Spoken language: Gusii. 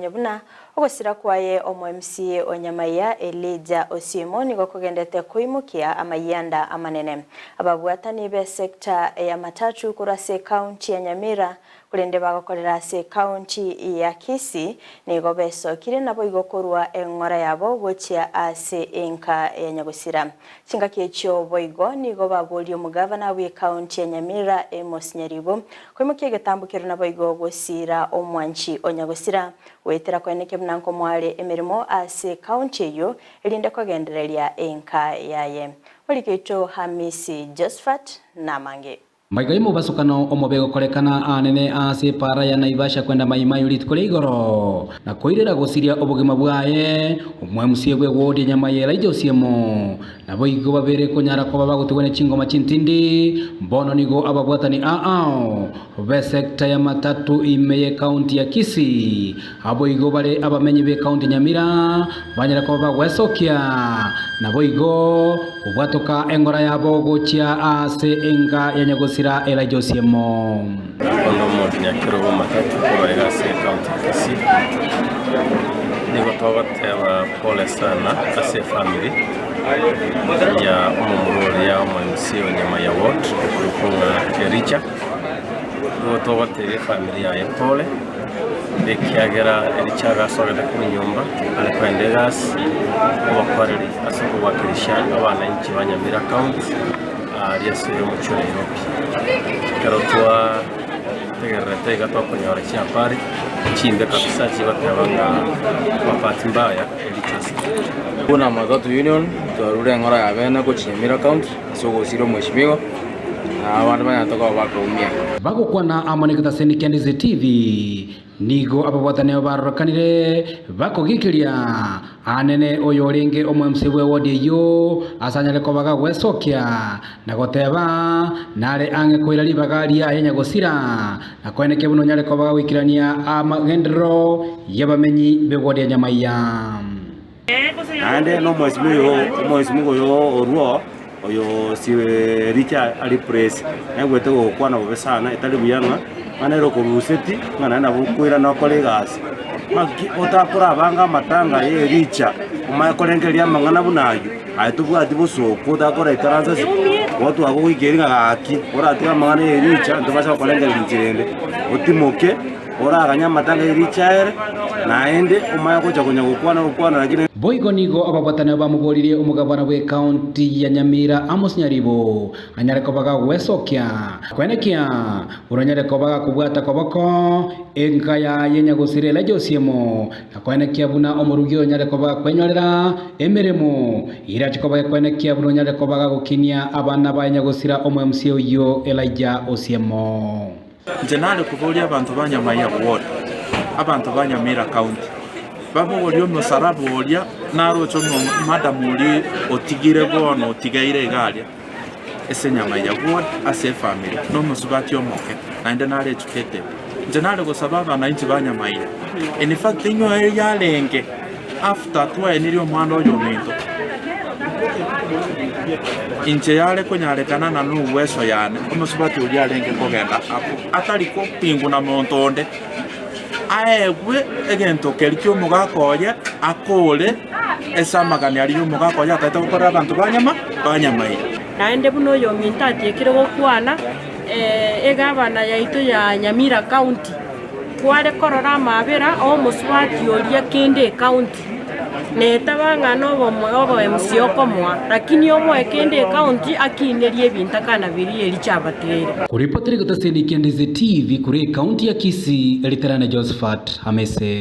komanya buna ogosira kwaye omo MCA o Nyamaiya Elijah Osiemo nigo kogendete koimokia amayianda amanene. Ababwatani be sector ya matatu korwa ase ecounty ya Nyamira Korende bagokorera ase ecounty ya Kisii nigo besokire naboigo korwa eng'ora yabo gochia ase enka ya Nyagusira. Chingaki echio boigo nigo baborie omogavana bw'ecounty ya Nyamira Amos Nyaribo koimokia egetambo keria naboigo gosiira omwanchi o Nyagusira goetera koenekia buna nkomoare emeremo ase ecounty eyio erinde kogendereria enka yaye. Moriki oito Hamisi Josphat namange. Maiga y'omobasukano omobe gokorekana aanene aase epaara ya Naivasha kwenda Mai-Mahiu rituko ria igoro, na koirera gosiria obogima bwaye, omwemusie bw'egwodi enyama ya Elijah Osiemo. Naboigo babere konyara koba bagotigwa ne chingoma chintindi, bono nigo ababwatani aao b'esecta ya Matatu ime y'ecounty ya Kisii, Aboigo bare abamenyi b'ekaunti Nyamira banyare koba bagwesokia, naboigo kobwatoka engora yabo gochia aase enga ya nyagosira Elijah Osiemo. Bono omonto nyakero bw'amatatu korwa iga ase ekaunti ya Kisii, nigo togoteba pole sana ase efamiri ya omomura oria omo MC o Nyamaiya Ward okorokwa ng'a Elijah. Nigo togotebia efamiri yaye pole, ekiagera ericha agasogete korwa nyomba are kogenda egasi, obokoreri ase okowakilisha abananchi ba Nyamira county aaria ase omochie o Nairobi. Ekero twategererete iga twakonyora chihabari chimbe kabisa chigoteba ng'a kwa bahati mbaya ericha osikire. Buna Matatu Union twarure eng'ora ya bene gochia Nyamira County ase ogosira omweshimiwa. Na abande banyarete koba bakaumia. Bagokwana amo negetaseni kia Ndizi TV, nigo ababwatani abo barorekanire bakogikiria anene oyo orenge omo-MC bw'ewodi eyio ase anyare koba gagwesokia na goteba nare ang'e koira ribaga riaye nyagosira na koenekia buna onyare koba gagoikerania amagenderero y'abamenyi b'ewodi ya Nyamaiya. Naende nomwesimwa oyo orwo oyo richa ari praise naigwete gokwana bobe sana etari buya ng'a ng'a nere okoruseti ng'a naende nabo okoirana okore egasi. Ng'aki otakorabanga amatanga ya ericha omanye korengereria amang'ana buna aywo, aye tobwati bosooku otakora ikaransa ase igo twagogoikeria ng'a gaki oratige amang'ana ya ericha ntobasa gokorengereria inchera ende, otimoke. Oraganye amatanga ye riicho ere, naende omanye gocha konya gokwana gokwana lakini. Boigo nigo ababwatani bamoboririe omogabana bw'ecounty ya Nyamira Amos Nyaribo anyare koba gagwesokia kwenekia buna onyare koba gakobwata koboko enka yaye nyagosira Elijah Osiemo na kwenekia buna omorugi oyo onyare koba gakwenyorera emeremo irache koba gekwenekia buna onyare koba gagokinia abana baye nyagosira omo MCA oyio Elijah Osiemo. Inche nare koboria abanto ba Nyamaiya Ward, abanto ba Nyamira County, babogorie omosaraba oria naroche omo madam oria otigire bono otigaire iga aria ase Nyamaiya Ward ase efamiri na omosubati omoke naende nare educated. Inche nare gosaba abananchi ba Nyamaiya, in fact inwe yarenge after twaenirie omwana oyo ominto, inche yare konyarekana na noweso yane, omosubati oria arenge kogenda abwo, atari kopingwa na monto onde, aegwe egento keria kia omogaka oye, akore ase amagani aria ya omogaka oye atagete gokorera abanto ba nyama ba nyamaino. Naende buna oyominto atiekire gokwana, egavana yaito ya Nyamira County, Kware korora amabera omosubati oria kende ecounty netaba ng'a nobomo okomoa lakini omoe kende ecounty akinerie ebintakana biria eria chiabateire. Koripotera egetaseni kia Ndizi TV korwa ecounty ya Kisii, Riterane Josephat Amese.